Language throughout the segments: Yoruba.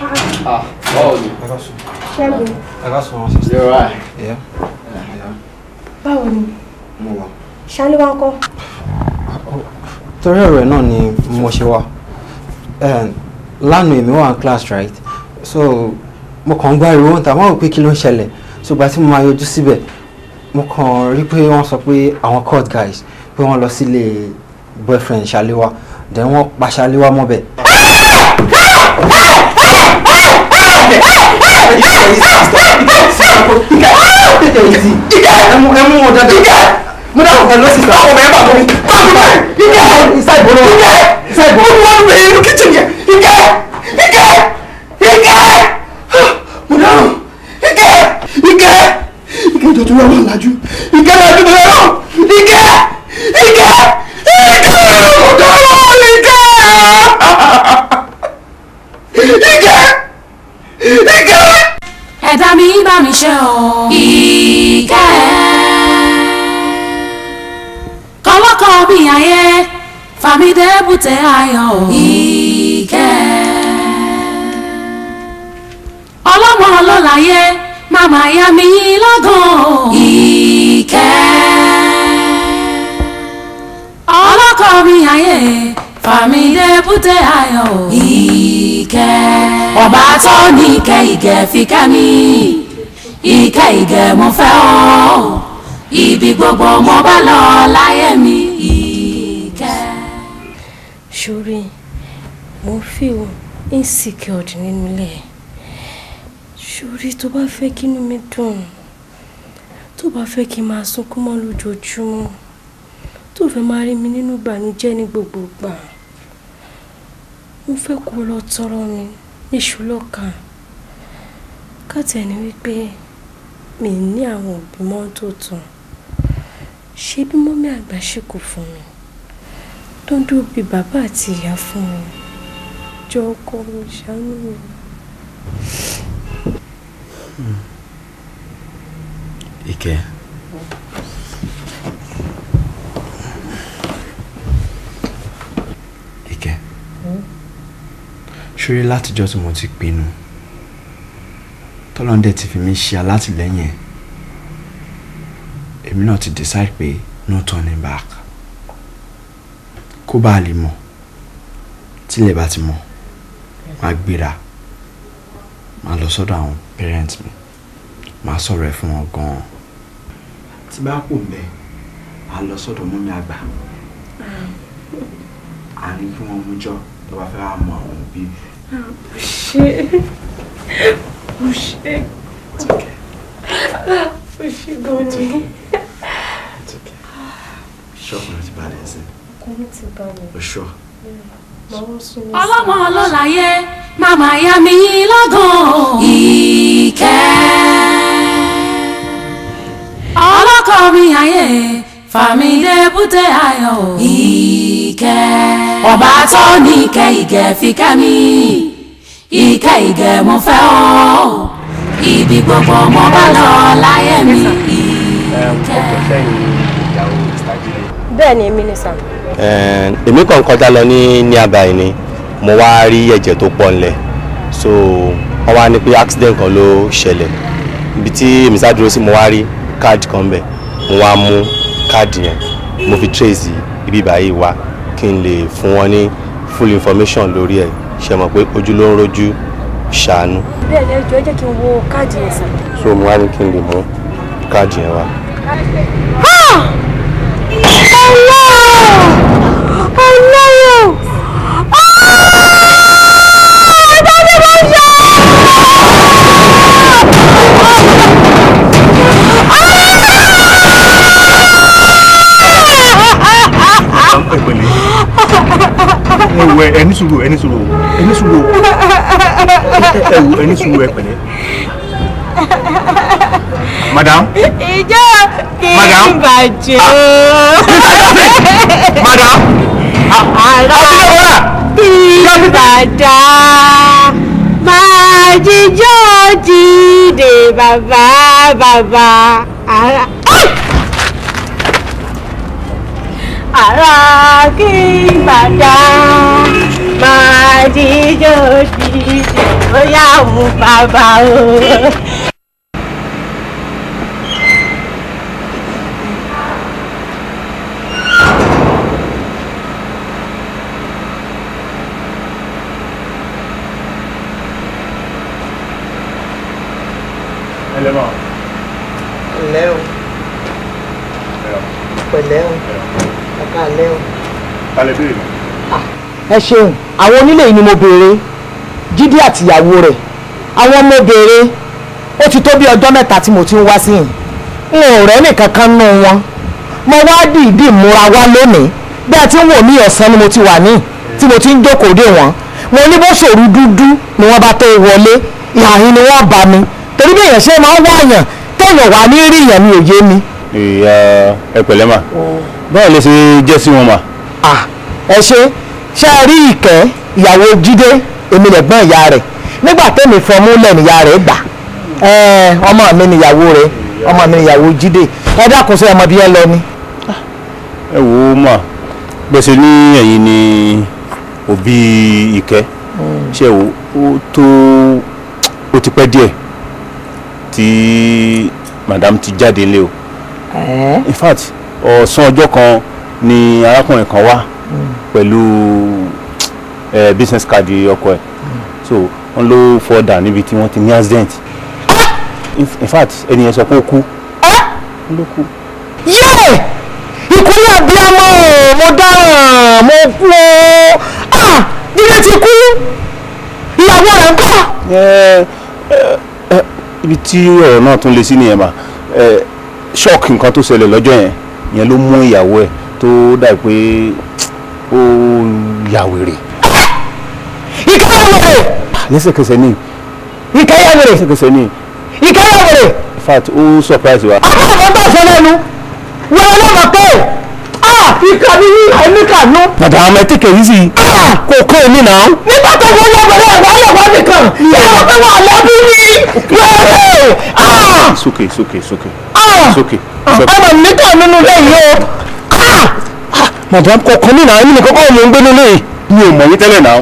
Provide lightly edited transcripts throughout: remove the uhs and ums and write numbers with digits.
Ah, báwo ni? Ṣẹ́gun. Ẹ ká sọ wọn sísè. You're right. Yeah. Báwo ni? Mo wà. Ṣaléwá ńkọ́? Torí ọ̀rọ̀ náà ni mo ṣe wá. Lánàá èmi wà ní class, right? So mo kàn ń gbá ariwo níta, wọ́n rò pé kí ló ń ṣẹlẹ̀. So ìgbà tí mo máa yọjú síbẹ̀, mo kàn rí pé wọ́n sọ pé àwọn court guys pé wọ́n lọ sílé boyfriend Ṣaléwá, then wọ́n pa Ṣaléwá mọ́bẹ̀. Ẹ̀dá mi bá mi ṣe o. Ìkẹ́ kọ́lọ́kọ́ mi ayé fàmídé bùtẹ́ ayọ̀ o. Ìkẹ́ ọlọ́mọ ló láyé màmá ya mi lọ́gàn o. Ìkẹ́ ọlọ́kọ́ mi ayé fàmídé bùtẹ́ ayọ̀ o. Ìkẹ́ ọba tó ní ìkẹ́ ìgẹ̀ fi kẹ́ mi, ìkẹ́ ìgẹ̀ mo fẹ́ ọ́, ibi gbogbo mo bá lọ láyé mi ìkẹ́. Ṣorí, mo feel insecure nínú ilé. Ṣorí, tó bá fẹ́ kí inú mi dùn, tó bá fẹ́ kí n máa sunkún mọ́ lójoojúmọ́, tó fẹ́ máa rí mi nínú ìbànújẹ́ ní gbogbo ìgbà, mo fẹ́ kó lọ tọrọ mi níṣu lọ́kàn. Káàtì ẹni wípé mi ní àwọn òbí mọ́ tó tán. Ṣé bí mọ́mí àgbà ṣe kò fún mi, tó ń dúró bí bàbá àti ìyá fún mi. Jọ ọkọ mi, ṣàánú mi. Ìkẹ́. Ìkẹ́. Ṣorí látijọ́ tí mo ti pinnu, tọ́lọ́run dẹ̀ ti fi mí ṣe alátìlẹ́yìn ẹ̀, èmi náà ti decide pé no turning back. Kó bá a lè mọ̀, tílẹ̀ bá ti mọ̀, máa gbéra, máa lọ sọ́dọ̀ àwọn parents mi, máa sọ̀rọ̀ ẹ̀ fún wọn gan-an. Tí bá kò mbẹ́, máa lọ sọ́dọ̀ mọ́mí àgbà. À ní kí wọ́n mú jọ tó bá fẹ́ wá mọ àwọn òbí mi. Ṣé o ṣe o ṣe gan ni. Ṣọ́kùnrin ti balẹ̀ sí. Ọkùnrin ti balẹ̀. O ṣọ́. Ọlọ́mọ ló láyé màmá ya mi lọ́gàn. Ìkẹ́ ọlọ́kọ mi ayé fàmílẹ̀ bùtẹ́ ayọ̀. Ìkẹ́ ọba tó ní ìkẹ́ ìgẹ̀ fi kẹ́ mi, ìkẹ́ ìgẹ̀ mo fẹ́ ọ́, ibi gbogbo mo bá lọ láyé mi. Ìkẹ́. Bẹ́ẹ̀ ni èmi ni sà. Èmi kàn kọjá lọ ní nearby ni mo wá rí ẹ̀jẹ̀ tó pọ̀ ńlẹ̀, so wọ́n wá ní pé accident kan ló ṣẹlẹ̀. Ibi tí èmi sá dúró sí mo wá rí káàdì kan bẹ̀, mo wá mú káàdì yẹn, mo fi trace ibi báyìí wá kí n lè fún wọn ní full information lórí ẹ̀. Ṣe mọ̀ pé ojú ló ń rojú ṣàánú. Bẹ́ẹ̀ ni, ẹ jọ̀ọ́ ẹ jẹ́ kí n wo káàdì yẹn sà. So mo wá ní kí n lè mú káàdì yẹn wá. Ẹni sùúrù, ẹni sùúrù, ẹni sùúrù, ẹwù, ẹni sùúrù, ẹ pẹ̀lẹ́. Madam. Ìjọ kì í bàjẹ́. Madam. Ara kì í bàjá. Máa jíjọ́ jíde bàbá bàbá. Ara. Ara kì í bàjá. Máa jíjó jíjó bóyá òun bàbá o. Pẹ̀lẹ́ o, pẹ̀lẹ́ o, ọ̀ka alẹ́ o. Kalẹ̀ béèrè mi. Ẹ ṣeun, àwọn onílé yìí ni mo béèrè, Jídé àtìyàwó rẹ̀, àwọn mo béèrè, ó ti tó bí ọjọ́ mẹ́ta tí mo ti ń wá sí yìí, n ò rẹ́ nìkan kan nù wọn, mo wá dìídì múra wá lónìí, bí a ti ń wò mí ọ̀sán ni mo ti wà ní, tí mo ti ń jókòó dè wọ́n, mo ní bó ṣòru dúdú ni wọ́n bá tó wọlé, ìhàhín ni wọ́n bá mi, torí bí èèyàn ṣe máa ń wáyàn téèyàn wà ní rí èèyàn ni òye mi. Ìyá ẹ pẹ̀lẹ́ mà, báwo lè ṣe jẹ́ sí wọn mà? Ẹ ṣe ṣe rí Ìkẹ́ ìyàwó Jídé, èmi lẹ̀gbọ́n ìyá rẹ̀, nígbà tẹ́mi fọmú lẹ̀ níyà rẹ̀ gbà, ọmọ mi níyàwó rẹ̀, ọmọ mi níyàwó Jídé. Ẹ dákun, sí ọmọ bí ẹ lọ ni. Ẹ wò ó mà, gbèsè ní ẹ̀yìn ni òbí Ìkẹ́, ṣe wò ó tó ó ti pẹ́ díẹ̀ tí madam ti jáde nílé o. In fact, ọ̀sán ọjọ́ kan ni arákùnrin kan wá pẹ̀lú business card ọkọ ẹ̀, so wọ́n ló fọ́dà níbi tí wọ́n ti ní accident. In fact, ẹni yẹn sọ pé ó kú. Ló kú. Yé! Ìkúlẹ̀ abiyamọ, mo dáràn, mo kú o. Jídé ti kú, ìyàwó rẹ̀ ń kọ́. Ibi tí ọ̀rọ̀ náà tún lé sí nìyẹn mà, ṣọ́ọ̀kì nǹkan tó ṣẹlẹ̀ lọ́jọ́ yẹn yẹn ló mú ìyàwó ẹ̀ tó dà pé ó ya wèrè. Ìkẹ́ ya wèrè. Lẹ́sẹ̀kẹsẹ̀ ni. Ìkẹ́ ya wèrè. Lẹ́sẹ̀kẹsẹ̀ ni. Ìkẹ́ ya wèrè. In fact, ó surprise wa. Àwọn ọmọ sọ lẹ́nu wọ́n lọ́mọ pé ìkànnì yìí ẹ̀mí kànú. Madam, ẹ tẹ̀kẹ̀ yìí sí. Kò kọ́ èmi náà. Nígbà tó wọ́n lọ́bẹ̀rẹ̀ ẹ̀wọ̀n ọlọ́wọ́ nìkan ìyàwó pé wọ́n lọ́bí ní wẹ́rẹ́. It's okay, it's okay, it's okay. It's okay. Ọmọ mi kàn nínú ilé yìí o. Madam, kò kọ́ mi náà, èmi nìkan kọ́ mò ń gbé nínú yìí. Mi ò mọ̀ yín tẹ́lẹ̀ náà.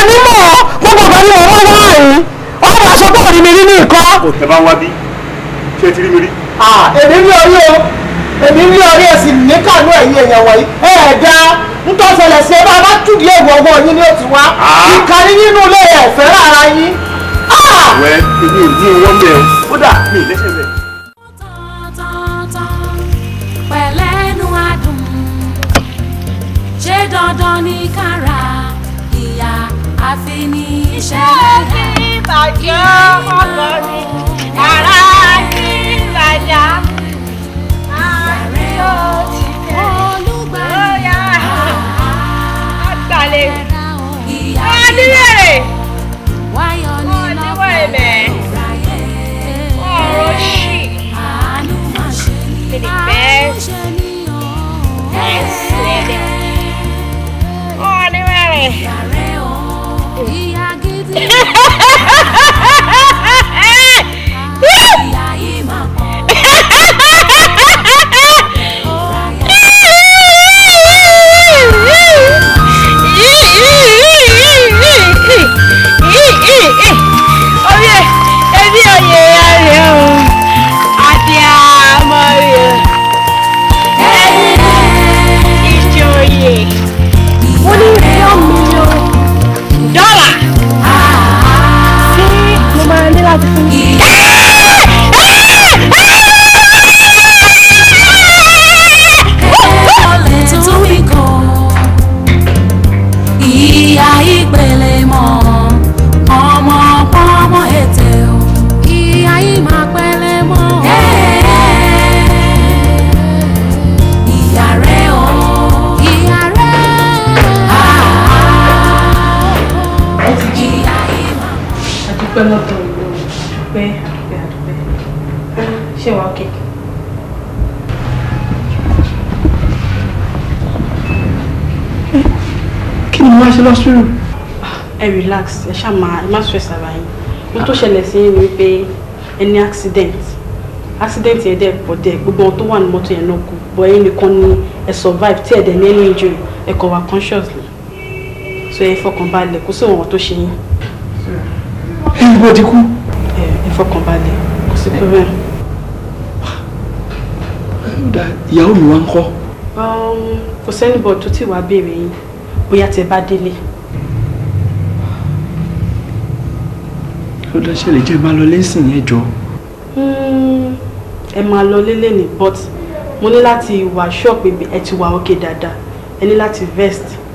Èmi mọ̀ ọ́, gbogbo ọ̀gá ni mò ń wá yìí. Ọmọ aṣọ bọ́ọ̀ ni mi rí ní ìkọ́. Ẹ bá ń wá bí, ṣé ẹ ti rí mi rí? Èmi rí orí o, èmi rí orí ẹ̀ sì ní kànú ẹ̀yìn èèyàn wọ̀nyí. Ẹ̀ẹ́dá ntọ́sẹ̀lẹ̀ sí ẹ bá bá túdìí èèwọ̀ ọwọ́ yín ni ó ti wá. Ìkànnì nínú ilé ẹ̀ fẹ́ràn ara yín. Wẹ́ èmi ò ní owó ń bẹ̀ o, kódà mi ì lẹ́sẹ̀ bẹ̀. Pẹ̀lẹ́nu adùn, ṣé dandan ní kára ìyá àfi ní ìṣẹ̀lẹ̀ ìbàjẹ́ ọkọ mi, ara ní ìbàjẹ́ àti òtítẹ́ bóyá àgbàlẹ̀ àdúrà oníwọ̀ ẹ̀mẹ́ ọ̀rọ̀ ṣì the best lady. Oníwọ̀ ẹ̀mẹ́. Ebi oyè rẹ̀ o, àti àmọ́ rẹ̀ ìjòyè. Wọ́n ní $1 million tí mo máa ní láti fún mi. Ìyá ìpele mọ́ ọmọ pọ́nmọ́ ètè o, ìyá yìí máa pẹ́lẹ́ mọ́. Ìyá rẹ̀ o, ìyá rẹ̀. Ìyá yìí máa. Àdúpẹ́ lọ́dọ̀ Ọlọ́run, àdúpẹ́, àdúpẹ́, àdúpẹ́. Ṣé wàá okay? Kí ni mo wá ṣe lọ́sírù? Ẹ relax, ẹ ṣáà máa ẹ má stress ara yín. Ohun tó ṣẹlẹ̀ sí yín ni wípé ẹ ní accident yẹn dẹ̀ pọ̀ dẹ̀, gbogbo ohun tó wà ní mọ́tò yẹn náà kú, but ẹ̀yin nìkan ni ẹ survive tí ẹ dẹ̀ ní any injury, ẹ kàn wá consciously. So ẹ fọkàn balẹ̀, kò sí ohun tó ṣe yín. Everybody kú. Ẹ fọkàn balẹ̀, kò sí problem. Ìyàwó mi wá ń kọ́. Kò sẹ́nìbọ̀ tó ti wá béèrè yín, bóyá tẹ bá délé. Ó dá ṣẹlẹ̀ jẹ́ máa lọ lẹ́sìn yẹn jọ. Ẹ máa lọ lélẹ̀ ní, but mo ní láti wà sure pé ẹ ti wà okay dáadáa. Ẹ ní láti vest.